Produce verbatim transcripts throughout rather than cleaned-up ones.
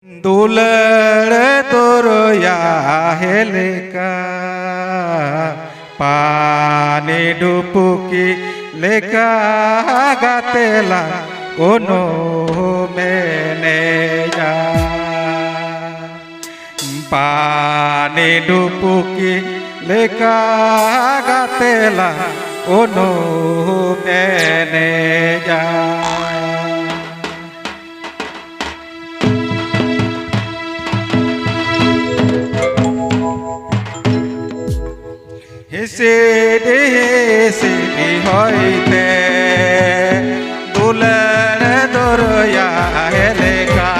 ᱫᱩᱞᱟᱹᱲ ᱫᱚᱨᱭᱟ ᱦᱮᱞᱮᱠᱟ, ᱯᱟᱱᱤ ᱰᱩᱯᱩᱠᱤ ᱞᱮᱠᱟ ᱜᱟᱛᱮ ᱞᱟᱝ ᱩᱱᱩᱢ ᱮᱱᱮᱡᱟ᱾ ᱯᱟᱱᱤ ᱰᱩᱯᱩᱠᱤ ᱞᱮᱠᱟ ᱜᱟᱛᱮ ᱞᱟᱝ ᱩᱱᱩᱢ ᱮᱱᱮᱡᱟ᱾ ᱦᱤᱥᱤᱫ ᱦᱤᱥᱤᱫ ᱦᱚᱭᱛᱮ ᱫᱩᱞᱟᱹᱲ ᱫᱚᱨᱭᱟ ᱦᱮᱞᱮᱠᱟ,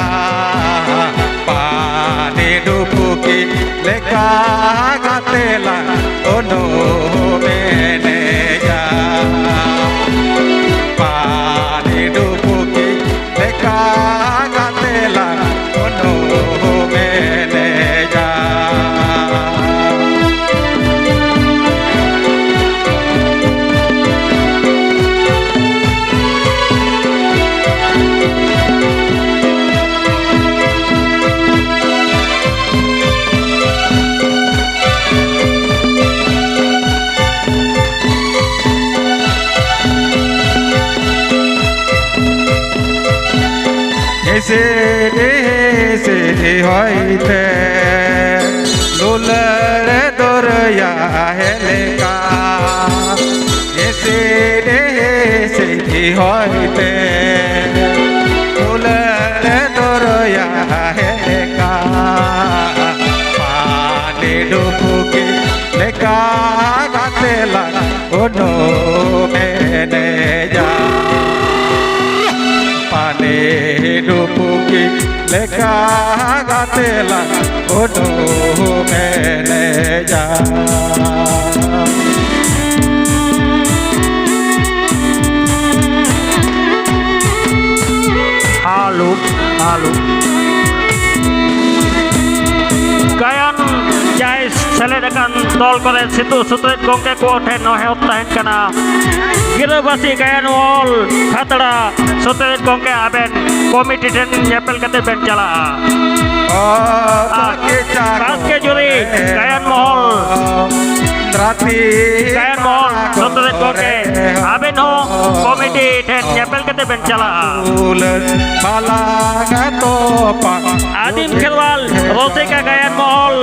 ᱯᱟᱱᱤ ᱰᱩᱯᱩᱠᱤ ᱞᱮᱠᱟ ᱜᱟᱛᱮ ᱞᱟᱝ ᱩᱱᱩᱢ ᱮᱱᱮᱡᱟ᱾ ᱯᱟᱱᱤ ᱰᱩᱯᱩᱠᱤ ᱞᱮᱠᱟ ᱜᱟᱛᱮ ᱞᱟᱝ ᱩᱱᱩᱢ ᱮᱱᱮᱡᱟ᱾ ᱦᱤᱥᱤᱫ ᱦᱤᱥᱤᱫ ᱦᱚᱭᱛᱮ ᱫᱩᱞᱟᱹᱲ ᱫᱚᱨᱭᱟ ᱦᱮᱞᱮᱠᱟ᱾ ᱦᱤᱥᱤᱫ ᱦᱤᱥᱤᱫ ᱦᱚᱭᱛᱮ ᱫᱩᱞᱟᱹᱲ ᱫᱚᱨᱭᱟ ᱦᱮᱞᱮᱠᱟ᱾ ᱯᱟᱱᱤ ᱰᱩᱵᱩᱠᱤ ᱞᱮᱠᱟ ᱜᱟᱛᱮ ᱞᱟᱝ ᱩᱱᱩᱢ ᱮᱱᱮᱡᱟ᱾ ᱯᱟᱱᱤ ᱰᱩᱵᱩᱠᱤ ᱞᱮᱠᱟ ᱜᱟᱛᱮ ᱞᱟᱝ ᱩᱱᱩᱢ ᱮᱱᱮᱡᱟ᱾ ᱦᱟᱞᱩ, ᱦᱟᱞᱩ᱾ ᱜᱟᱭᱟᱱ ᱡᱟᱭ ᱥᱮᱞᱮᱫ ᱟᱠᱟᱱ ᱫᱚᱞ ᱠᱚᱨᱮ ᱥᱤᱛᱩ ᱥᱩᱛᱨᱮᱛ ᱜᱚᱢᱠᱮ ᱠᱚ ᱴᱷᱮᱱ ᱱᱮᱦᱚᱨ ᱛᱟᱦᱮᱱ ᱠᱟᱱᱟ, ᱜᱤᱨᱟᱹᱵᱟᱹᱥᱤ ᱜᱟᱭᱟᱱ ᱚᱞ ᱠᱷᱟᱛᱲᱟ ᱥᱩᱛᱨᱮᱛ ᱜᱚᱢᱠᱮ ᱟᱵᱮᱱ ᱠᱚᱢᱤᱴᱤ ᱴᱷᱮᱱ ᱧᱮᱯᱮᱞ ᱠᱟᱛᱮ ᱵᱮᱱ ᱪᱟᱞᱟᱜᱼᱟ᱾ ᱟᱨ ᱠᱷᱟᱥ ᱠᱮ ᱡᱩᱨᱤ ᱜᱟᱭᱟᱱ ᱢᱚᱦᱚᱞ, ᱜᱟᱭᱟᱱ ᱢᱚᱦᱚᱞ ᱥᱚᱛᱨᱮᱡ ᱜᱚᱢᱠᱮ, ᱟᱵᱮᱱ ᱦᱚᱸ ᱠᱚᱢᱤᱴᱤ ᱴᱷᱮᱱ ᱧᱮᱯᱮᱞ ᱠᱟᱛᱮ ᱵᱮᱱ ᱪᱟᱞᱟᱜᱼᱟ᱾ ᱟᱹᱫᱤᱢ ᱠᱷᱮᱨᱣᱟᱞ ᱨᱚᱥᱤᱠᱟ ᱜᱟᱭᱟᱱ ᱢᱚᱦᱚᱞ,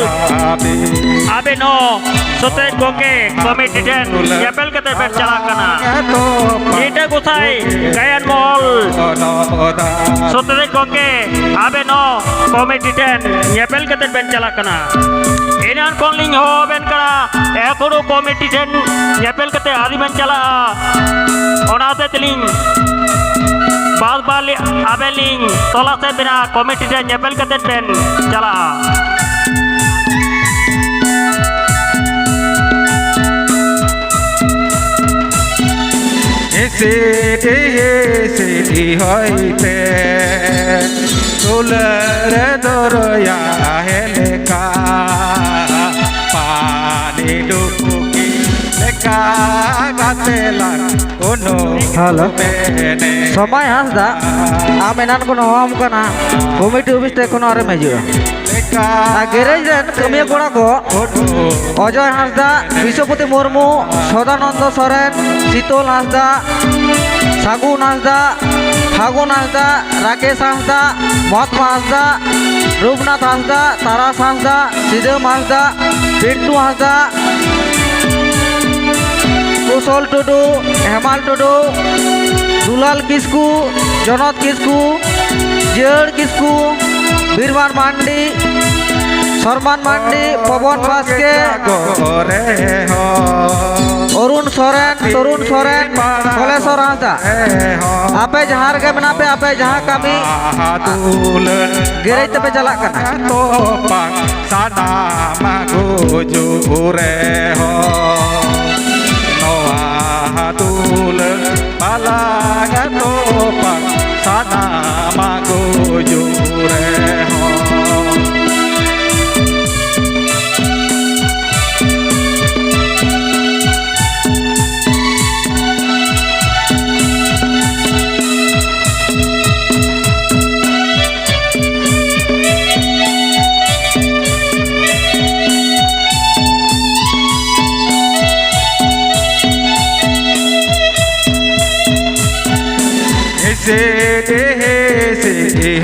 ᱟᱵᱮᱱ ᱦᱚᱸ ᱥᱚᱛᱨᱮᱡ ᱜᱚᱢᱠᱮ ᱠᱚᱢᱤᱴᱤ ᱴᱷᱮᱱ ᱧᱮᱯᱮᱞ ᱠᱟᱛᱮ ᱵᱮᱱ ᱪᱟᱞᱟᱜ ᱠᱟᱱᱟ᱾ ᱞᱤᱴᱟᱹ ᱜᱚᱸᱥᱟᱭ ᱜᱟᱭᱟᱱ ᱢᱚᱦᱚᱞ, ᱥᱚᱛᱨᱮᱡ ᱜᱚᱢᱠᱮ, ᱟᱵᱮᱱ ᱦᱚᱸ ᱠᱚᱢᱤᱴᱤ ᱴᱷᱮᱱ ᱧᱮᱯᱮᱞ ᱠᱟᱛᱮ ᱵᱮᱱ ᱪᱟᱞᱟᱜ ᱠᱟᱱᱟ᱾ ᱮᱱᱟᱱ ᱠᱷᱚᱱ ᱞᱤᱧ ᱦᱚᱦᱚ ᱟᱵᱮᱱ ᱠᱟᱱᱟ, ᱮᱠᱷᱚᱱᱳ ᱠᱚᱢᱤᱴᱤ ᱴᱷᱮᱱ ᱧᱮᱯᱮᱞ ᱠᱟᱛᱮ ᱟᱹᱣᱨᱤ ᱵᱮᱱ ᱪᱟᱞᱟᱜᱼᱟ᱾ ᱚᱱᱟ ᱦᱚᱛᱮᱡ ᱛᱮᱞᱤᱧ ᱵᱟᱨ ᱵᱟᱨ ᱞᱤ-, ᱟᱵᱮᱱ ᱞᱤᱧ ᱛᱚᱞᱟᱥᱮᱫ ᱵᱮᱱᱟ, ᱠᱚᱢᱤᱴᱤ ᱴᱷᱮᱱ ᱧᱮᱯᱮᱞ ᱠᱟᱛᱮ ᱵᱮᱱ ᱪᱟᱞᱟᱜᱼᱟ᱾ ᱦᱤᱥᱤᱫ ᱦᱤᱥᱤᱫ ᱦᱚᱭᱛᱮ ᱫᱩᱞᱟᱹᱲ ᱫᱚᱨᱭᱟ ᱦᱮᱞᱮᱠᱟ ᱯᱟᱱᱤ ᱰᱩᱵᱩᱠᱤ ᱞᱮᱠᱟ ᱜᱟᱛᱮ ᱞᱟᱝ ᱩᱱᱩᱢ ᱦᱮᱞᱳ᱾ ᱢᱮᱱᱮ᱾ ᱥᱚᱢᱟᱭ ᱦᱟᱸᱥᱫᱟ, ᱟᱢ ᱮᱱᱟᱱ ᱠᱷᱚᱱ ᱦᱚᱦᱚᱣᱟᱢ ᱠᱟᱱᱟ, ᱠᱚᱢᱤᱴᱤ ᱚᱯᱷᱤᱥ ᱛᱮ ᱮᱠᱷᱚᱱᱳ ᱟᱣᱨᱤᱢ ᱦᱤᱡᱩᱜᱼᱟ᱾ ᱟᱨ ᱜᱮᱨᱮᱡᱽ ᱨᱮᱱ ᱠᱟᱹᱢᱤᱭᱟᱹ ᱠᱚᱲᱟ ᱠᱚ, ᱚᱡᱚᱭ ᱦᱟᱸᱥᱫᱟ, ᱵᱤᱥᱣᱚᱯᱚᱛᱤ ᱢᱩᱨᱢᱩ, ᱥᱚᱫᱟᱱᱚᱱᱫᱚ ᱥᱚᱨᱮᱱ, ᱥᱤᱛᱚᱞ ᱦᱟᱸᱥᱫᱟ, ᱥᱟᱹᱜᱩᱱ ᱦᱟᱸᱥᱫᱟ, ᱯᱷᱟᱹᱜᱩᱱ ᱦᱟᱸᱥᱫᱟ, ᱨᱟᱠᱮᱥ ᱦᱟᱸᱥᱫᱟ, ᱢᱚᱦᱟᱛᱢᱟ ᱦᱟᱸᱥᱫᱟ, ᱨᱩᱯᱱᱟᱛᱷ ᱦᱟᱸᱥᱫᱟ, ᱛᱟᱨᱟᱥ ᱦᱟᱸᱥᱫᱟ, ᱥᱤᱫᱟᱹᱢ ᱦᱟᱸᱥᱫᱟ, ᱯᱤᱱᱴᱩ ᱦᱟᱸᱥᱫᱟ, ᱠᱩᱥᱚᱞ ᱴᱩᱰᱩ, ᱦᱮᱢᱟᱞ ᱴᱩᱰᱩ, ᱫᱩᱞᱟᱞ ᱠᱤᱥᱠᱩ, ᱡᱚᱱᱚᱛ ᱠᱤᱥᱠᱩ, ᱡᱤᱭᱟᱹᱲ ᱠᱤᱥᱠᱩ, ᱵᱤᱨᱢᱟᱱ ᱢᱟᱱᱰᱤ, ᱥᱚᱨᱢᱟᱱ ᱢᱟᱱᱰᱤ, ᱯᱚᱵᱚᱱ ᱵᱟᱥᱠᱮ, ᱚᱨᱩᱱ ᱥᱚᱨᱮᱱ, ᱛᱚᱨᱩᱱ ᱥᱚᱨᱮᱱ, ᱠᱚᱞᱮᱥᱚᱨ ᱦᱟᱸᱥᱫᱟ᱾ ᱟᱯᱮ ᱡᱟᱦᱟᱸ ᱨᱮᱜᱮ ᱢᱮᱱᱟᱜ ᱯᱮ, ᱟᱯᱮ ᱡᱟᱦᱟᱸ ᱠᱟᱹᱢᱤ ᱜᱮᱨᱮᱡᱽ ᱛᱮᱯᱮ ᱪᱟᱞᱟᱜ ᱠᱟᱱᱟ᱾ ᱥᱟᱱᱟᱢ ᱜᱩᱡᱩᱜ ᱨᱮᱦᱚᱸ ᱱᱚᱣᱟ ᱫᱩᱞᱟᱹᱲ ᱵᱟᱞᱟ ᱜᱟᱛᱚᱯᱟ ᱥᱟᱱᱟᱢ ᱜᱩᱡᱩᱜ ᱨᱮᱦᱚᱸ᱾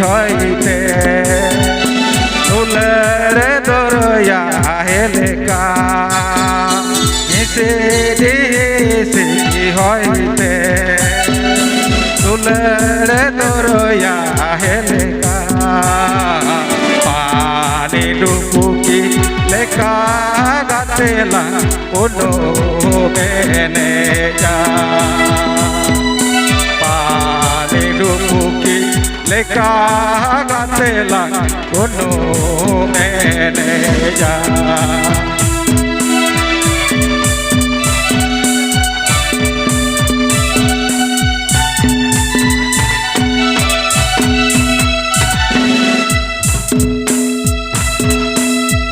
ᱦᱚᱭᱛᱮ ᱫᱩᱞᱟᱹᱲ ᱫᱚᱨᱭᱟ ᱦᱮᱞᱮᱠᱟ, ᱦᱤᱸᱥᱤᱫ ᱦᱤᱸᱥᱤᱫ ᱦᱚᱭᱛᱮ ᱫᱩᱞᱟᱹᱲ ᱫᱚᱨᱭᱟ ᱦᱮᱞᱮᱠᱟ, ᱯᱟᱱᱤ ᱰᱩᱵᱩᱠᱤ ᱞᱮᱠᱟ ᱜᱟᱛᱮ ᱞᱟᱝ ᱩᱱᱩᱢ ᱮᱱᱮᱡᱟ᱾ ᱯᱟᱱᱤ ᱰᱩᱵᱩᱠᱤ ᱞᱮᱠᱟ ᱜᱟᱛᱮ ᱞᱟᱝ ᱩᱱᱩᱢ ᱮᱱᱮᱡᱟ᱾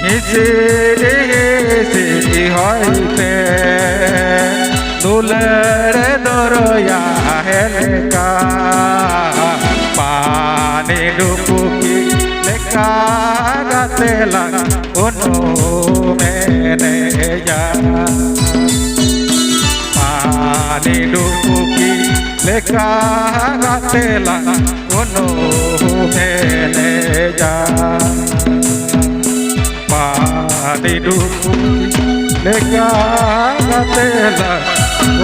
ᱦᱤᱸᱥᱤᱫ ᱦᱤᱸᱥᱤᱫ ᱦᱚᱭᱛᱮ ᱫᱩᱞᱟᱹᱲ ᱫᱚᱨᱭᱟ ᱦᱮᱞᱮᱠᱟ, ᱯᱟᱱᱤ ᱰᱩᱵᱩᱠᱤ ᱞᱮᱠᱟ ᱜᱟᱛᱮ ᱞᱟᱝ ᱩᱱᱩᱢ ᱮᱱᱮᱡᱟ᱾ ᱯᱟᱱᱤ ᱰᱩᱵᱩᱠᱤ ᱞᱮᱠᱟ ᱜᱟᱛᱮ ᱞᱟᱝ ᱩᱱᱩᱢ ᱮᱱᱮᱡᱟ᱾ ᱯᱟᱱᱤ ᱰᱩᱵᱩᱠᱤ ᱞᱮᱠᱟ ᱜᱟᱛᱮ ᱞᱟᱝ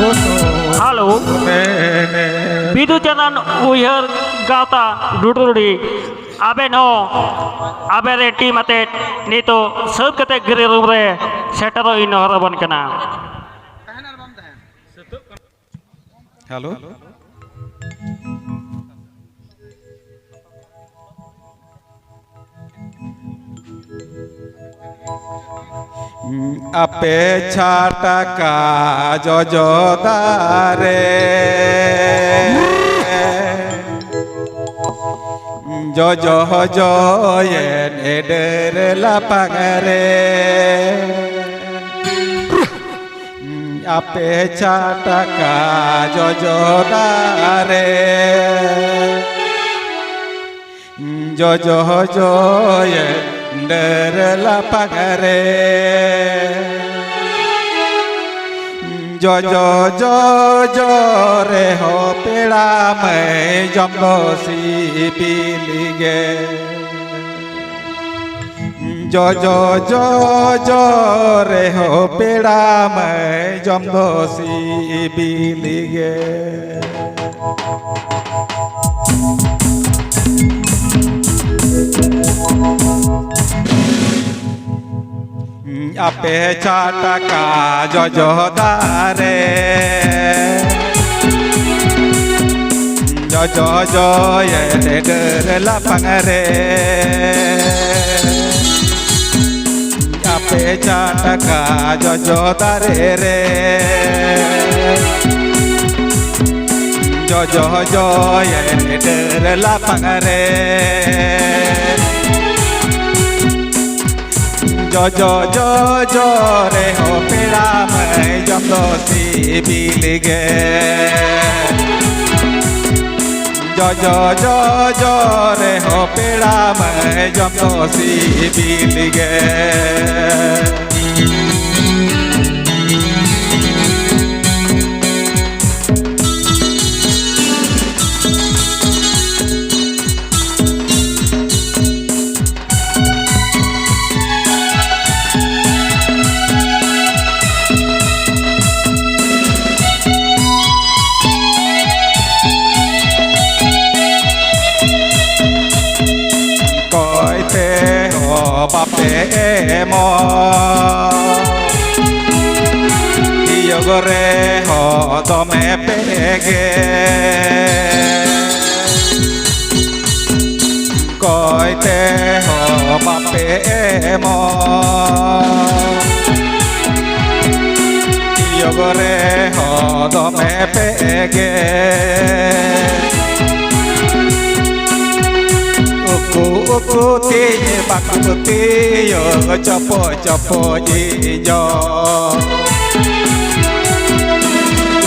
ᱩᱱᱩᱢ ᱦᱮᱞᱳ᱾ ᱮᱱᱮᱡᱟ᱾ ᱵᱤᱫᱩ ᱪᱟᱸᱫᱟᱱ ᱩᱭᱦᱟᱹᱨ ᱜᱟᱶᱛᱟ ᱰᱩᱰᱩᱰᱤ, ᱟᱵᱮᱱ ᱦᱚᱸ ᱟᱵᱮᱱ ᱨᱮᱱ ᱴᱤᱢ ᱟᱛᱮ ᱱᱤᱛᱚᱜ ᱥᱟᱹᱛ ᱠᱟᱛᱮ ᱜᱤᱨᱟᱹ ᱨᱩᱢ ᱨᱮ ᱥᱮᱴᱮᱨᱚᱜ ᱤᱧ ᱱᱮᱦᱚᱨ ᱟᱵᱚᱱ ᱠᱟᱱᱟ᱾ ᱦᱮᱞᱳ᱾ ᱟᱯᱮ ᱪᱷᱟᱴᱠᱟ ᱡᱚᱡᱚ ᱫᱟᱨᱮ, ᱡᱚᱡᱚ ᱡᱚᱭᱮᱱ ᱰᱟᱹᱨ ᱞᱟᱯᱟᱝ ᱨᱮ᱾ ᱟᱯᱮ ᱪᱷᱟᱴᱠᱟ ᱡᱚᱡᱚ ᱫᱟᱨᱮ, ᱡᱚᱡᱚ ᱡᱚᱭᱮᱱ ᱰᱟᱹᱨ ᱞᱟᱯᱟᱝ ᱨᱮ᱾ ᱡᱚᱡᱚ ᱡᱚᱡᱚ ᱨᱮᱦᱚᱸ ᱯᱮᱲᱟ ᱢᱟᱹᱭ ᱡᱚᱢ ᱫᱚ ᱥᱤᱵᱤᱞ ᱜᱮ᱾ ᱡᱚᱡᱚ ᱡᱚᱡᱚ ᱨᱮᱦᱚᱸ ᱯᱮᱲᱟ ᱢᱟᱹᱭ ᱡᱚᱢ ᱫᱚ ᱥᱤᱵᱤᱞ ᱜᱮ᱾ ᱟᱯᱮ ᱪᱷᱟᱴᱠᱟ ᱡᱚᱡᱚ ᱫᱟᱨᱮ, ᱡᱚᱡᱚ ᱡᱚᱭᱮ ᱰᱟᱹᱨ ᱞᱟᱯᱷᱟᱝ ᱨᱮ᱾ ᱟᱯᱮ ᱪᱷᱟᱴᱠᱟ ᱡᱚᱡᱚ ᱫᱟᱨᱮ ᱨᱮ, ᱡᱚᱡᱚ ᱡᱚᱭᱮ ᱰᱟᱹᱨ ᱞᱟᱯᱷᱟᱝ ᱨᱮ᱾ ᱡᱚᱡᱚ ᱡᱚᱡᱚ ᱨᱮᱦᱚᱸ ᱯᱮᱲᱟ ᱢᱟᱹᱭ ᱡᱚᱢ ᱫᱚ ᱥᱤᱵᱤᱞ ᱜᱮ᱾ ᱡᱚᱡᱚ ᱡᱚᱡᱚ ᱨᱮᱦᱚᱸ ᱯᱮᱲᱟ ᱢᱟᱹᱭ ᱡᱚᱢ ᱫᱚ ᱥᱤᱵᱤᱞ ᱜᱮ᱾ ᱚᱠᱚᱭ ᱛᱮᱦᱚᱸ ᱵᱟᱯᱮ ᱮᱢᱚᱜ, ᱛᱤᱭᱳᱜ ᱨᱮᱦᱚᱸ ᱫᱚᱢᱮ ᱯᱮ ᱮᱜᱮᱨ᱾ ᱚᱠᱚᱭ ᱛᱮᱦᱚᱸ ᱵᱟᱯᱮ ᱮᱢᱚᱜ, ᱛᱤᱭᱳᱜ ᱨᱮᱦᱚᱸ ᱫᱚᱢᱮ ᱯᱮ ᱮᱜᱮᱨ᱾ ᱩᱠᱩ ᱩᱠᱩ ᱛᱤᱧ ᱵᱟᱠᱚ ᱛᱤᱭᱳᱜ ᱪᱚᱯᱚ ᱪᱚᱯᱚ ᱤᱧ ᱡᱚ᱾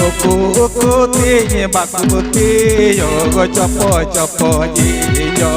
ᱩᱠᱩ ᱩᱠᱩ ᱛᱤᱧ ᱵᱟᱠᱚ ᱛᱤᱭᱳᱜ ᱪᱚᱯᱚ ᱪᱚᱯᱚ ᱤᱧ ᱡᱚ᱾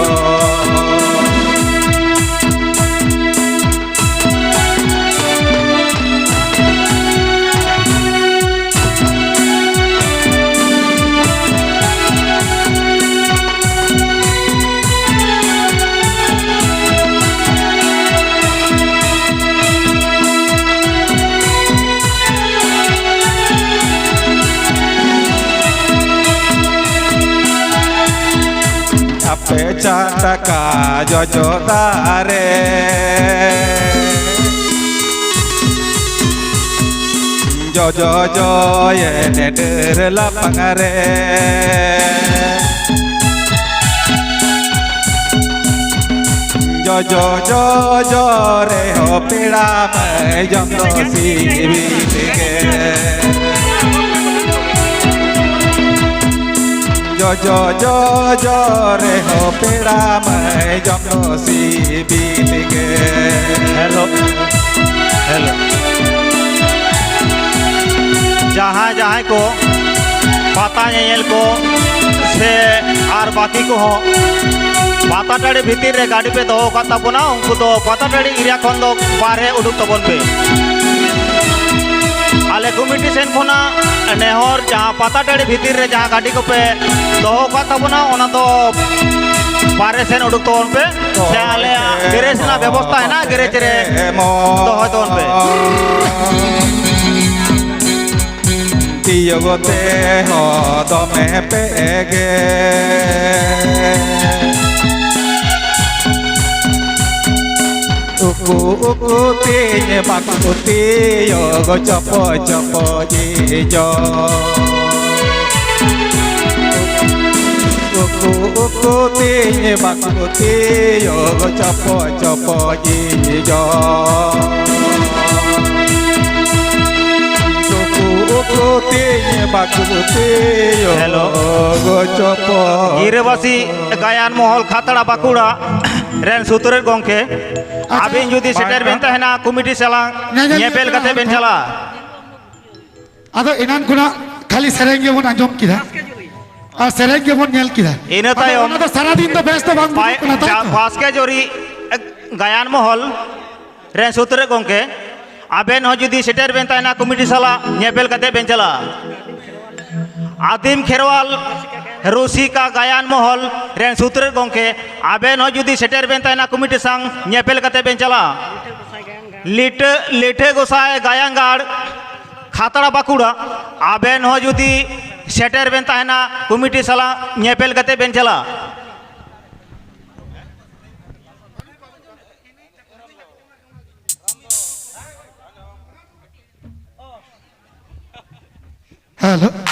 ᱴᱟᱠᱟ ᱡᱚᱡᱚ ᱫᱟᱨᱮ, ᱡᱚᱡᱚ ᱡᱚᱭᱮᱱ ᱰᱟᱹᱨ ᱞᱟᱯᱷᱟᱝ ᱨᱮ᱾ ᱡᱚᱡᱚ ᱡᱚᱡᱚ ᱨᱮᱦᱚᱸ ᱯᱮᱲᱟ ᱢᱟᱹᱭ ᱡᱚᱢ ᱫᱚ ᱥᱤᱵᱤᱞ ᱜᱮ᱾ ᱡᱚᱡᱚ ᱡᱚᱡᱚ ᱨᱮᱦᱚᱸ ᱯᱮᱲᱟ ᱢᱟᱹᱭ ᱡᱚᱢ ᱫᱚ ᱥᱤᱵᱤᱞ ᱜᱮ᱾ Hello, hello. ᱡᱟᱦᱟᱸᱭ ᱡᱟᱦᱟᱸᱭ ᱠᱚ ᱯᱟᱛᱟ ᱧᱮᱧᱮᱞ ᱠᱚ ᱥᱮ ᱟᱨ ᱵᱟᱹᱠᱤ ᱠᱚᱦᱚᱸ ᱯᱟᱛᱟ ᱴᱟᱺᱰᱤ ᱵᱷᱤᱛᱤᱨ ᱨᱮ ᱜᱟᱹᱰᱤ ᱯᱮ ᱫᱚᱦᱚ ᱟᱠᱟᱫ ᱛᱟᱵᱚᱱᱟ, ᱩᱱᱠᱩ ᱫᱚ ᱯᱟᱛᱟ ᱴᱟᱺᱰᱤ ᱮᱨᱤᱭᱟ ᱠᱷᱚᱱ ᱫᱚ ᱵᱟᱦᱨᱮ ᱩᱰᱩᱠ ᱛᱟᱵᱚᱱ ᱯᱮ᱾ ᱟᱞᱮ ᱠᱚᱢᱤᱴᱤ ᱥᱮᱱ ᱠᱷᱚᱱᱟᱜ ᱱᱮᱦᱚᱨ, ᱡᱟᱦᱟᱸ ᱯᱟᱛᱟ ᱴᱟᱺᱰᱤ ᱵᱷᱤᱛᱤᱨ ᱨᱮ ᱡᱟᱦᱟᱸ ᱜᱟᱹᱰᱤ ᱠᱚᱯᱮ ᱫᱚᱦᱚ ᱟᱠᱟᱫ ᱛᱟᱵᱚᱱᱟ, ᱚᱱᱟ ᱫᱚ ᱵᱟᱦᱨᱮ ᱥᱮᱱ ᱩᱰᱩᱠ ᱛᱟᱵᱚᱱ ᱯᱮ, ᱥᱮ ᱟᱞᱮᱭᱟᱜ ᱜᱮᱨᱮᱡᱽ ᱨᱮᱱᱟᱜ ᱵᱮᱵᱚᱥᱛᱷᱟ ᱦᱮᱱᱟᱜᱼᱟ, ᱜᱮᱨᱮᱡᱽ ᱨᱮ ᱫᱚᱦᱚᱭ ᱛᱟᱵᱚᱱ ᱯᱮ᱾ ᱛᱤᱭᱳᱜ ᱛᱮ ᱦᱚᱸ ᱫᱚᱢᱮ ᱯᱮ ᱮᱜᱮᱨ᱾ ᱩᱠᱩ ᱩᱠᱩ ᱛᱤᱧ ᱵᱟᱠᱚ ᱛᱤᱭᱳᱜ ᱪᱚᱯᱚ ᱪᱚᱯᱚ ᱡᱤᱡᱚ᱾ ᱩᱠᱩ ᱩᱠᱩ ᱛᱤᱧ ᱵᱟᱠᱚ ᱛᱤᱭᱳᱜ ᱪᱚᱯᱚ ᱪᱚᱯᱚ ᱡᱤᱡᱚ᱾ ᱩᱠᱩ ᱩᱠᱩ ᱛᱤᱧ ᱵᱟᱠᱚ ᱛᱤᱭᱳᱜ ᱦᱮᱞᱳ᱾ ᱪᱚᱯᱚ᱾ ᱜᱤᱨᱟᱹᱵᱟᱹᱥᱤ ᱜᱟᱭᱟᱱ ᱢᱚᱦᱚᱞ ᱠᱷᱟᱛᱲᱟ ᱵᱟᱸᱠᱩᱲᱟ ᱨᱮᱱ ᱥᱩᱛᱨᱮᱛ ᱜᱚᱢᱠᱮ, ᱟᱪᱪᱷᱟ᱾ ᱟᱹᱵᱤᱱ ᱡᱩᱫᱤ ᱥᱮᱴᱮᱨ ᱵᱮᱱ ᱛᱟᱦᱮᱱᱟ ᱠᱚᱢᱤᱴᱤ ᱥᱟᱞᱟᱜ ᱧᱮᱧᱮᱞ ᱧᱮᱯᱮᱞ ᱠᱟᱛᱮ ᱵᱮᱱ ᱪᱟᱞᱟᱜᱼᱟ᱾ ᱟᱫᱚ ᱮᱱᱟᱱ ᱠᱷᱚᱱᱟᱜ ᱠᱷᱟᱹᱞᱤ ᱥᱮᱨᱮᱧ ᱜᱮᱵᱚᱱ ᱟᱸᱡᱚᱢ ᱠᱮᱫᱟ ᱟᱨ ᱥᱮᱨᱮᱧ ᱜᱮᱵᱚᱱ ᱧᱮᱞ ᱠᱮᱫᱟ᱾ ᱤᱱᱟᱹ ᱟᱫᱚ ᱛᱟᱭᱚᱢ ᱚᱱᱟ ᱫᱚ ᱥᱟᱨᱟᱫᱤᱱ ᱫᱚ ᱵᱮᱥ ᱫᱚ ᱵᱟᱝ ᱵᱩᱡᱷᱟᱹᱜ ᱠᱟᱱᱟ, ᱛᱟᱭ ᱛᱚ? ᱵᱟᱥᱠᱮ ᱡᱚᱨᱤ ᱜᱟᱭᱟᱱ ᱢᱚᱦᱚᱞ ᱨᱮᱱ ᱥᱩᱛᱨᱮᱛ ᱜᱚᱢᱠᱮ, ᱟᱵᱮᱱ ᱦᱚᱸ ᱡᱩᱫᱤ ᱥᱮᱴᱮᱨ ᱵᱮᱱ ᱛᱟᱦᱮᱱᱟ ᱠᱚᱢᱤᱴᱤ ᱥᱟᱞᱟᱜ ᱧᱮᱯᱮᱞ ᱠᱟᱛᱮ ᱵᱮᱱ ᱪᱟᱞᱟᱜᱼᱟ᱾ ᱟᱹᱫᱤᱢ ᱠᱷᱮᱨᱣᱟᱞ ᱨᱩᱥᱤᱠᱟ ᱜᱟᱭᱟᱱ ᱢᱚᱦᱚᱞ ᱨᱮᱱ ᱥᱩᱛᱨᱮᱛ ᱜᱚᱢᱠᱮ, ᱟᱵᱮᱱ ᱦᱚᱸ ᱡᱩᱫᱤ ᱥᱮᱴᱮᱨ ᱵᱮᱱ ᱛᱟᱦᱮᱱᱟ ᱠᱚᱢᱤᱴᱤ ᱥᱟᱶ ᱧᱮᱯᱮᱞ ᱠᱟᱛᱮ ᱵᱮᱱ ᱪᱟᱞᱟᱜᱼᱟ᱾ ᱞᱤᱴᱟᱹ, ᱞᱤᱴᱷᱟᱹ ᱜᱚᱸᱥᱟᱭ ᱜᱟᱭᱟᱱ ᱜᱟᱲ ᱠᱷᱟᱛᱲᱟ ᱵᱟᱸᱠᱩᱲᱟ, ᱟᱵᱮᱱ ᱦᱚᱸ ᱡᱩᱫᱤ ᱥᱮᱴᱮᱨ ᱵᱮᱱ ᱛᱟᱦᱮᱱᱟ ᱠᱚᱢᱤᱴᱤ ᱥᱟᱞᱟᱜ ᱧᱮᱯᱮᱞ ᱠᱟᱛᱮ ᱵᱮᱱ ᱪᱟᱞᱟᱜᱼᱟ᱾ Hello.